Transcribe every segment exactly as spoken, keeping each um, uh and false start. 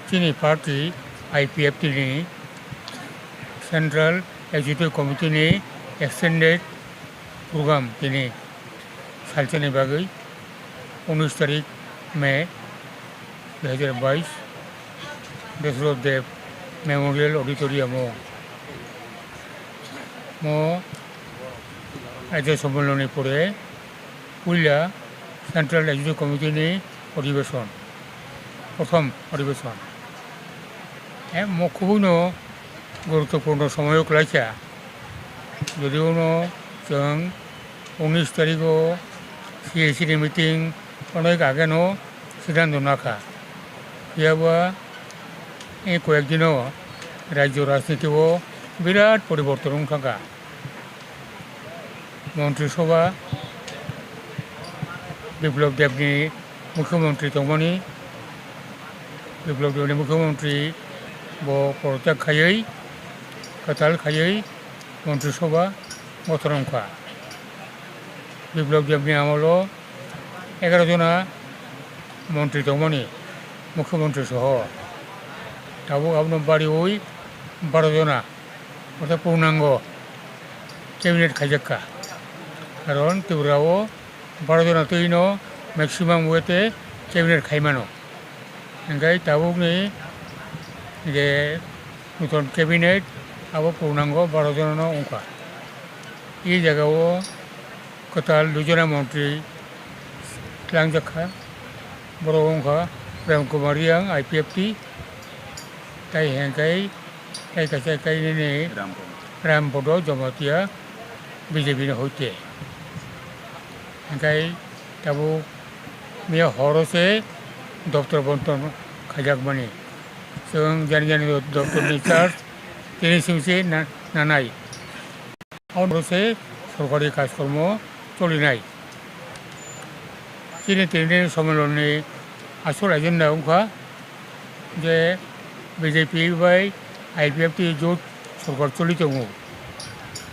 Chini party I P F T ni Central Executive Committee ni extended program tini salsani bagwi unis tarik May dui hajar bais Dasarath Deb Memorial Auditorium o mo Ajay Sammelon ni pore puila Central Executive Committee ni odhibeson, prothom odhibeson. Mo khubui no guruttopurno somoyo kwlaikha. Jodi uno chwng unis tarigo C A C ni meeting onek ageno siddhanto nakha. Phiyaba ei koyek dino rajyo rajniti o birat poriborton wngthangkha. Montri Sobha Biplab Debni Mukhyamantri tongmani, Biplab Debni Mukhyamantri bo porotyak khaiwi, kwtal khaiwi Montri Sobha gothon wngkha. Biplab Debni amolo egaro jona montri tongmani, Mukhyamantri soho. Tabuk abono bariwi baro jona, orthat purnango cabinet khaijakka. Karon Tripura o baro jona twino maximum wngwi cabinet khaimano. Hingkhe tabukni je nuton cabinet abo purnango baro jonano wngkha. E jagao kwtal dui jona montri tlangjak kha. Borok wngkha Prem Kumar Reang, I P F T, tai hingkhe tai kaisa kainwini Ram Bodo. Ram Bodo Jamatia, B J P ni hoite. Hingkhe tabuk miya horo se doptor bonton khaijakmani. Chwng jani jani doptor ni charge tini singse na-, nanai. Abo se sorkari kajkormo cholinai. Chini tini sommelon ni asol agenda wngkha je B J P bai I P F T jot sorkar choli tongo.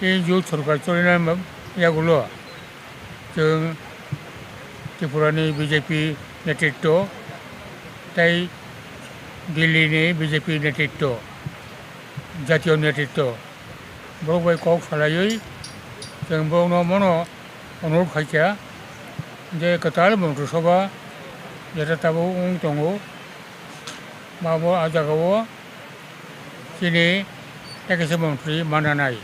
Tei jot sorkar cholina yagulo chwng Tripura ni B J P netritwo tei Delhi ni B J P netritwo, jatiyo netritwo, borok bai kok salaiwi chwng borokno mono onurodh khaikha je kwtal Montri Sobha jeta tabuk wng tongo, abo ah jagao chini ekisa montri mananai.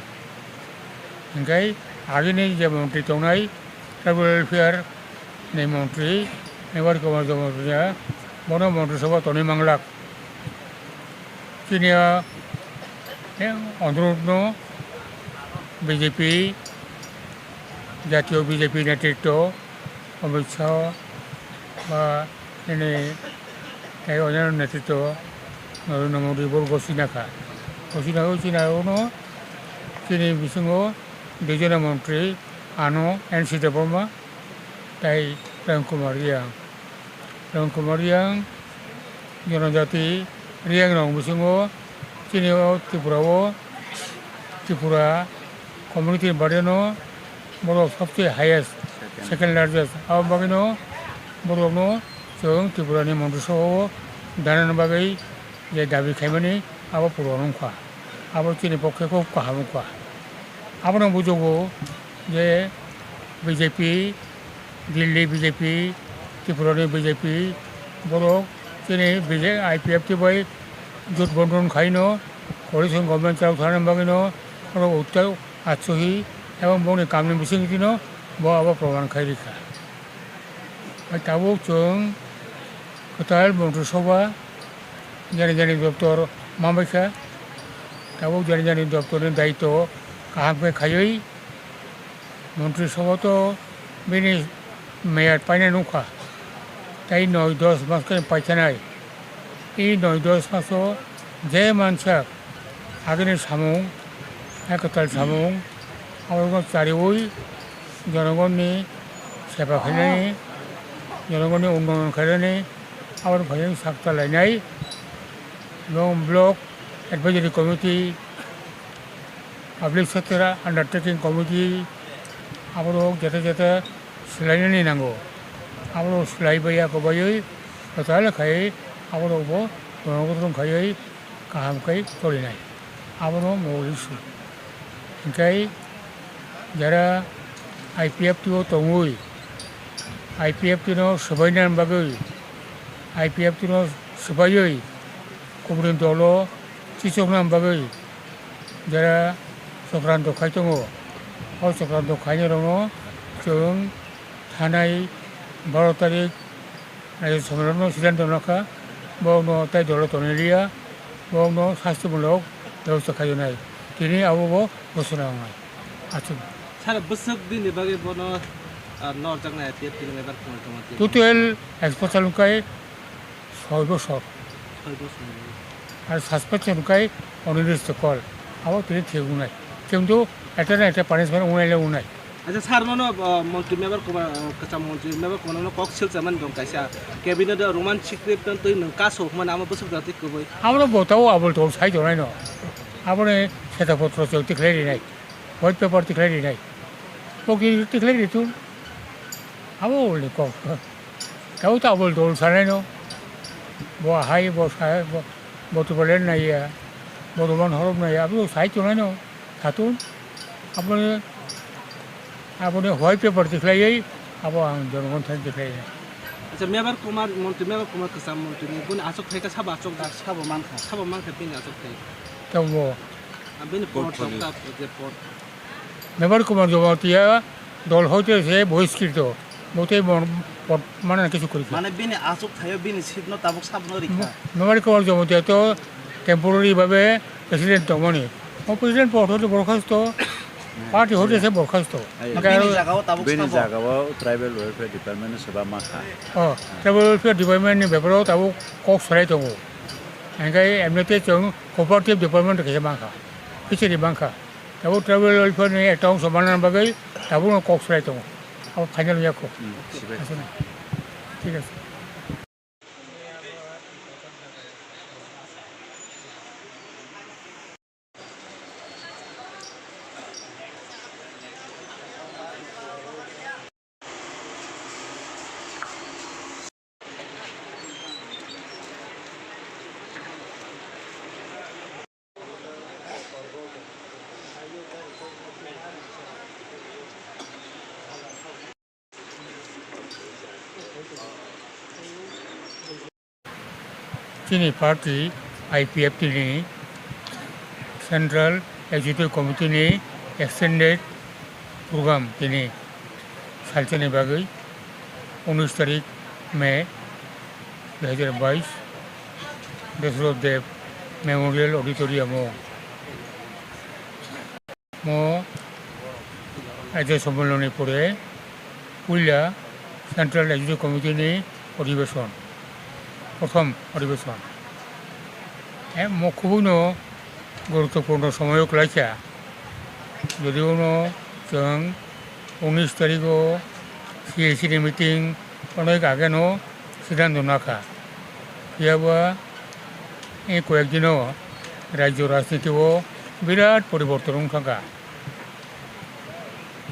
Hingkhe agini je montri tongnai, tribal welfare ni montri, Mevar Kumar Jamatia, bono Montri Sobha tonwi manglak. Chini a, eh, onurodh no B J P, jatiyo B J P netritwo, Amit Shah ba nini tei onyaino netritwo Narendra Modi bo gosina kha. Gosina kha, chini aro no chini bisingo dui jona montri, ano N C Debbarma tei Prem Kumar Reang. Prem Kumar Reang jonojati Reang rok bisingo chini o Tripura o, Tripura community ni bade no borok sobse highest, second largest. Abo bagwi no borok no chwng Tripura ni Montri Sobha o dana bagwi je dabi khaimani abo puron wngkha. Abo chini pokhe khub kaham wngkha. Abono bujugo je B J P, Delhi B J P, Tripura ni B J P, borok chini B J, I P F T bai jotbondhon khaino coalition government chwlai thani bagwino borok uttai atsuhi ebong bongni kamni bisingtwino bo abo proman khai rikha. Bai tabuk chwng kwtal Montri Sobha jani jani doptor manbaikha. Tabuk jani jani doptorni daitw kaham khe khaiwi Montri Sobha to bini meyad painai nukha. Tei noi dos mas khe paithanai. I noi dos maso je mansak agini samung, hai kwtal samung, aborokno chariwi jonogonni seba khainani, jonogonni unnoyon khainani, aborok phaiyung sak talainai. Ebong block advisory committee, public sector undertaking committee, aborok jete jete swlainani nango. Aborok swlaibai ya kwbaiwi kwtal khai aborokbo Bono gothorong khaiwi kaham khe cholinai, abono moulik su. Hinkhe jara I P F T o tongwi, I P F T no swbaina bagwi, I P F T no swbaiwi kubuni dolo chichokna bagwi jara chokranto khai tongo. O chokranto khainairokno chwng thanai baro tarik Rajya Sommelono siddhanto nakha, borokno tai dolo tonwi liya, borokno sastimulok bebosta khainai. Tini abobo ghosona wngnai. Aswk. Sir, bwswk bini bagwi bono, ah, norjaknai I P F T ni member Kumar Jamatia? Total exposure wngkha soi bosor. Soi bosor. Ar suspension wngkha oniristokol. Abo tini thik wngnai. Kintu ekta na ekta punishment wngnai le wngnai. Acha sir, nono, uh, montri member Kumar, uh, kwcham montri member Kumar nono kok silchamani dong kaisa, cabinet o Roman script no twi nwng kaso hwnmani amo bwswk jati kwbwi. Abono bo tao abol tol sai tongnai no. Aboni seta potro chwng tikhlai rinai. White paper tikhlai rinai. Bo ki tikhlai ritu. Abo ni kok. Tao ta abol tol sanai no. Bo hai bo sai bo, bo to bolen nai ya. Bo to bon horop nai ya. Abo sai tongnai no. Thatun, aboni, aboni white paper tikhlaiwi, abo ang jonogon thani tikhlaiwi. Acha, Mebar Kumar, montri Mebar Kumar kwcham montri ni boni achuk thai kha sabo achuk da? Sabo mankha. Sabo mankha bini achuk thai. Tamo. Ah, bini pot rok ta je pot. Mebar Kumar Jamatia dol hoite se bohiskirto. Bo tei bon, pot mane kisu kori kha. Mane bini achuk thaio bini seat no tabuk sabno rikha. Mebar Kumar Jamatia to temporary babe president tongmani. O president pot hoite borkhasto, party hoite se borkhasto. Ayo. Hingke bini aro jagao tabuk bini sabo. Jagao tribal welfare department no seba makha. O, tribal welfare department ni beparo tabuk kok sarai tongo. Hingke M L A te chwng cooperative department khe mankha. Fishery mankha. Tabuk tribal welfare ni ekta ongso manna bagwi tabukno kok swlai tongo. Abo final wngya kho. Hmm, sibai. Aswkno. Thik ase. Chini party I P F T ni Central Executive Committee ni extended program tini salsa ni bagwi unis tarik May dui hajar bais, Dasarath Deb Memorial Auditorium o. Mo Rajya Sammelan ni pore puila Central Executive Committee ni odhibeson, prothom odhibeson. He mo khubui no guruttopurno somoyo kwlaisa. Jodi uno chwng unis tarigo C A C ni meeting onek age no siddhanto nakha. Phiya ba e koyek dino rajyo rajniti o birat poriborton wngkha kha.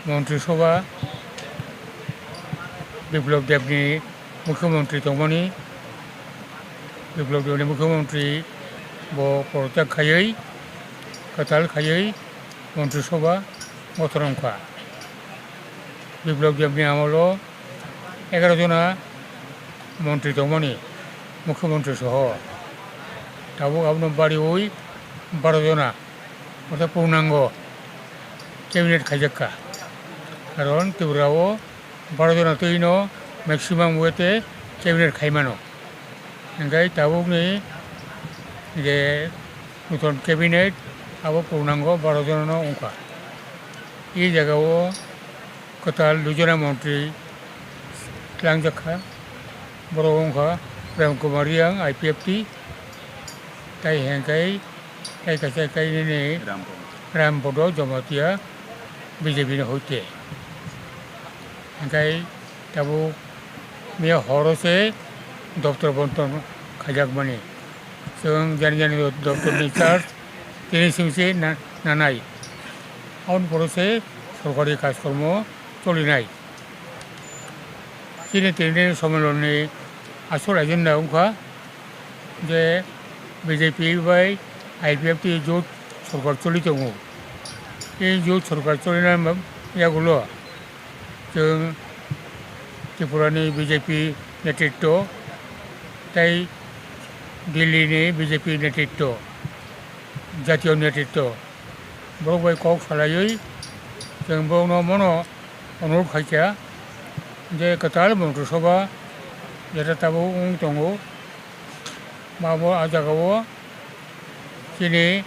Montri Sobha Biplab Deb ni Mukhyamantri tongmani, Biplab Deb ni Mukhyamantri bo porotyak khaiwi, kwtal khaiwi Montri Sobha gothon wngkha. Biplab Deb ni amolo egaroh jona montri tongmani, Mukhyamantri soho. Tabuk abono bariwi baroh jona, orthat purnango cabinet khaijakha. Karon Tripura o baroh jona twino maximum wngwi cabinet khaimano. Hingkhe tabukni je nuton cabinet abo purnango baroh jonano wngkha. E jagao kwtal dui jona montri tlangjak kha. Borok wngkha Prem Kumar Reang, I P F T, tai hingkhe tai kaisa kainwini Ram Bodo. Ram Bodo Jamatia B J P ni hoite. Hingkhe tabuk miya horo se doptor bonton khaijakmani. Chwng jani jani doptor ni charge tini singse na-, nanai. Aboni pore se sorkari kajkormo cholinai. Chini tini sommelon ni asol agenda wngkha je B J P bai I P F T jot sorkar choli tongo. Tei jot sorkar cholina yagulo chwng Tripura ni B J P netritwo tei Delhi ni B J P netritwo, jatiyo netritwo, borok bai kok salaiwi chwng borokno mono onurodh khaikha je kwtal Montri Sabha jeta tabuk wng tongo, ba bo a jagao chini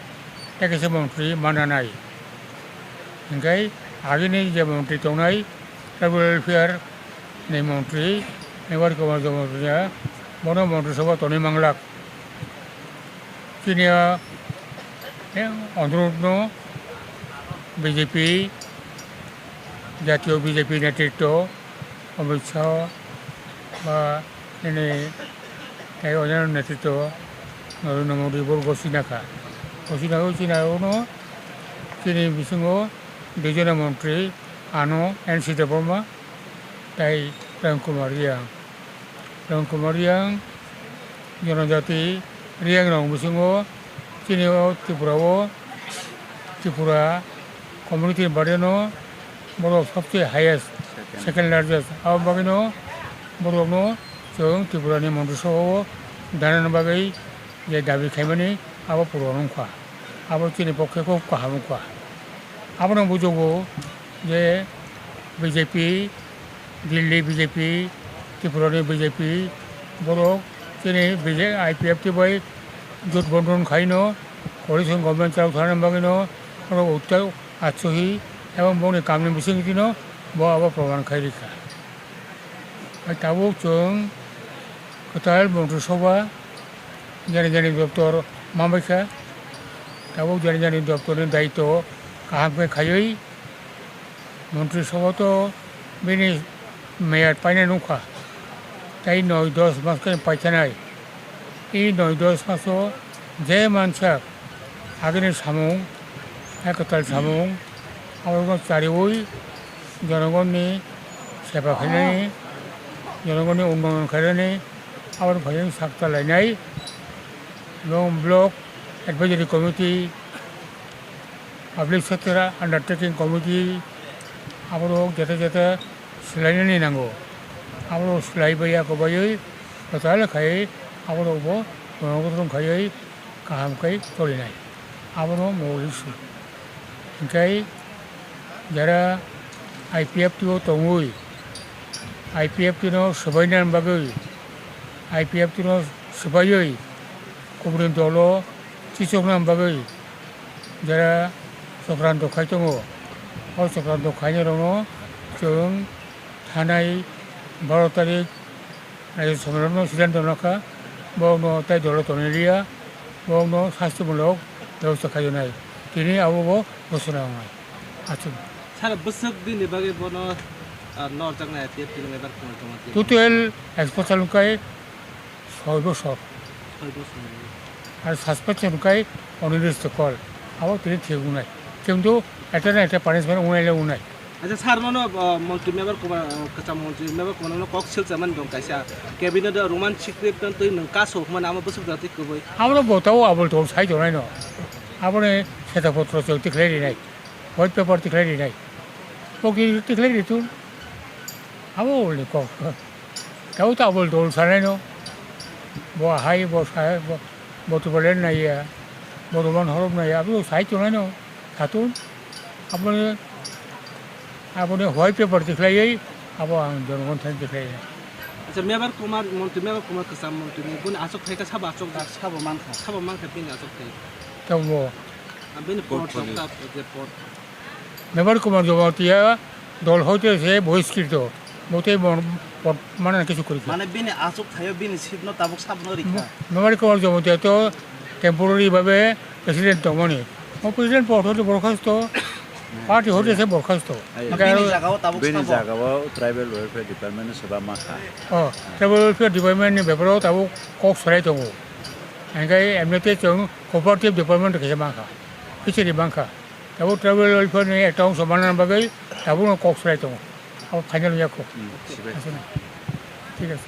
tei kaisa montri mananai. Hinkhe agini je montri tongnai, tribal welfare ni montri, Mevar Kumar Jamatia, bono Montri Sabha tonwi manglak. Chini a, eh, onurodhno B J P, jatiyo B J P netritwo, Amit Shah ba nini tei onyaino netritwo Narendra Modi bo gosina kha. Gosina o chini uno chini bisingo duijona montri, ano N C Debbarma tei Ram Kumar Reang. Ram Kumar Reang, Jonojati Reang rok bisingo chini o Tripura o, Tripura community ni bade no borok sobse highest, second largest. Abo bagwi no borok no chwng Tripura ni Montri Sabha o danani bagwi je dabi khaimani abo puron wngkha. Abo chini pokhe khe kaham wngkha. Abono bujugo je B J P, Delhi B J P, Tripura ni B J P, borok chini B J, I P F T bai jotbondhon khaino, coalition government chwlao thana bagwino, borok uttai atsohi, ebong bongni kamni bisingtwino bo abo proman khai rikha. Hai tabuk chwng kwtal Montri Sabha, jani jani doptor manbaikha, tabuk jani jani doptorni daitw kaham khe khaiwi Montri Sabha to bini meyad painai nungkha, tei noi dos mas khe paithanai. I noi dos maso je mansak agini samung, hai kwtal samung, abono chariwi jonogonni seba khainani, jonogonni unnoyon khainani, aboni phaiyung sak talainai. Ebong block advisory committee, public sector undertaking committee, aborok jete jete swlainani nango. Aborok swlaibai ya kwbaiwi kwtal khai aborokbo monogothon khaiwi kaham khe cholinai. Abono mouliswi. Hinkhe jara I P F T o tongwi, I P F T no swbaina bagwi, I P F T no swbaiwi kubuni dolo chichokna bagwi jara chokranto khai tongo. O chokranto khainai rokno chwng thanai baro tarik Rajya Sabha no siddhanto nokha, borokno tai dolo tonwi liya, borokno sastimulok bebosta khaijak nai. Tini abo bo ghosona wngnai. Achuk. Sir, bwswk bini bagwi bono, ah, norjaknai I P F T ni member khwna tongma twi? Total exposure wngkha soi bosor. Soi bosor. Ar suspension wngkha only chikon. Abo tini thik wngnai. Kintu ekta na ekta punishment wngnai le wngnai. Acha sir, nono, ah, montri member Kumar, ah, kwcham montri member Kumar nono kok silchamani dong kaisa cabinet o Roman script no twi nwng kaso hwnmani amo bwswk jati kwbwi. Abo no bo tabo abol tol sai tongnai no. Abo ni seta potro chwng tikhlai rinai. White paper tikhlai rinai. Bo ki tikhlai ri tu. Abo ni kok. Tabo to abol tol sanai no. Bo hai bo sai bo, bo to bolen nai ya. Bo Roman horop nai ya. Abo sai tongnai no. Khatun, aboni, aboni white paper tikhlaiwi, abo ang jonogon thani tikhlaiwi. Acha, Mebar Kumar, montri Mebar Kumar kwcham montri ni, boni achuk thai kha sabo achuk jak? Sabo mankha. Sabo mankha bini achuk thai. Tamo. Bini pot rok ta je pot. Mebar Kumar Jamatia dol hoite se bohiskirto. Bo tei bo, bo mana kisu kori. Mane bini achuk thaio bini seat no tabuk sabno rikha. Memory card jomo te to temporary babe president tongmani. O president pot hote borkhasto, party hote se borkhasto. Bini jagao tabuk bini sabo. Jagao tribal welfare department no seba makha. O, tribal welfare department ni beparo tabuk kok sarai tongo. Engkai emnete chong cooperative department khe makha. Kichiri makha. Tabuk tribal welfare ni ekta ongso manna bagwi tabukno kok swlai tongo. Abo final wngya kho. Hmm, sibai. Aswk na. Thik ase.